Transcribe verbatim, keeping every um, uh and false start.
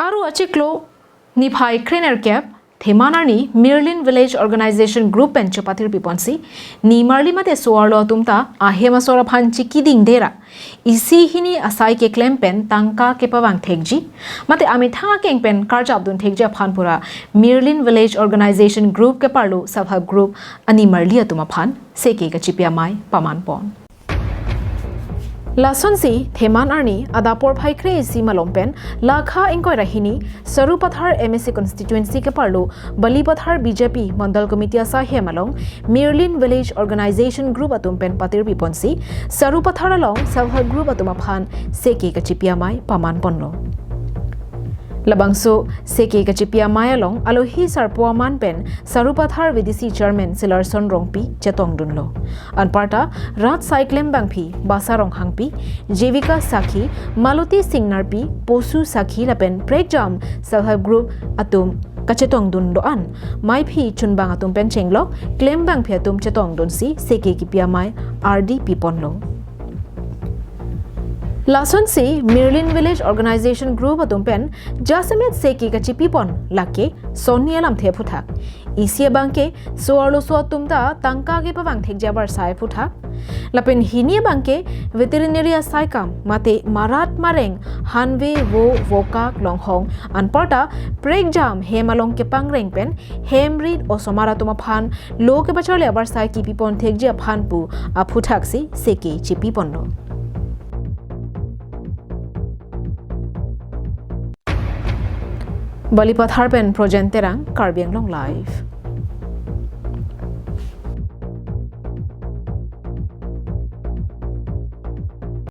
Aro achiklo niphai krenerkep Theman arni Mirlin Village Organization Group pen chepathirpi ponsi, nimarli mate so-arlo atum ta ahem asor aphan chikiding dera isi hini asai keklem pen tangka kepavang thekji mate amethang akeng pen karjap dun thekji aphan pura Mirlin Village Organization Group keparlo Self Help Group animarli atum aphan seke kachipi amei paman pon. Lasonsi Theman arni adap porphai kre-isi malom pen lakha ingkoi ra hini Sarupathar M A C constituency keparlo Balipathar B J P Mandal Committee asai hem along Mirlin Village Organization Group atum pen pathirpi ponsi Sarupathar along Self Help Group atum aphan seke kachipi amei paman ponlo. Labangso seke kachipi amei along alohi sarpo aman pen Sarupathar V D C Chairman Silarson Rongpi chetong dunlo. Anparta rat asai klembangpi Basa Ronghangpi, Jivika Sakhi, Maloti Singnarpi, Posu Sakhi lapen prekjam Self Help Group atum kachetong dun do-an meiphi chunbang atum pen chenglok klembangpi atum chetong dunsi seke kipi amei ardi pi ponlo. Lasonsi Mirlin Village Organization Group atum pen jasemet seke kachipi pon lake sonni alamthe aphuthak. Isi abangke so-arlo so atum ta tangka kepavang thekji abarsai aphuthak. Lapen hini abangke veterinary asai kam mate marat mareng hanve vo vokak longhong anparta prekjam hem along kepangreng pen hem rit osomar atum aphan lo kepacharli abarsai kipi pon thekji aphan pu aphuthaksi seke chipi ponlo. Balipathar pen Projen Terang, Karbi Anglong Live.